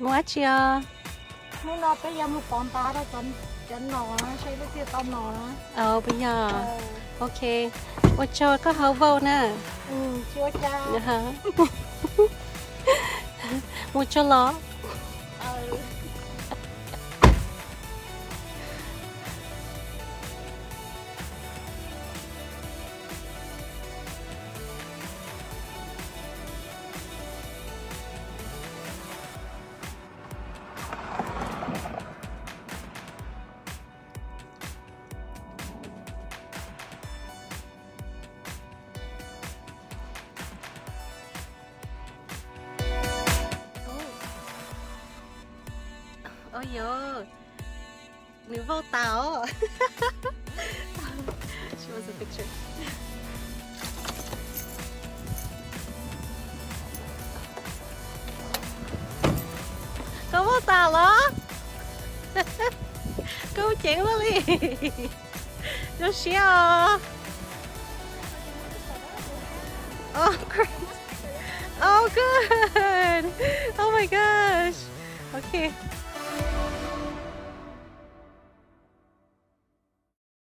Mus dab tsi os? Hnub no peb yuav mus pov ntav rau cov, cov nom, saib lub twg tau nom na. Ov, puas yog? Ok, ua tsaug koj haus vauj na. Mus tsaug los. Ov yog, nws vauj tas os. Koj vauj tas los? Koj ceev luaj li. Zoo siab os. Oh, great. Oh, good. Oh my gosh. Ok.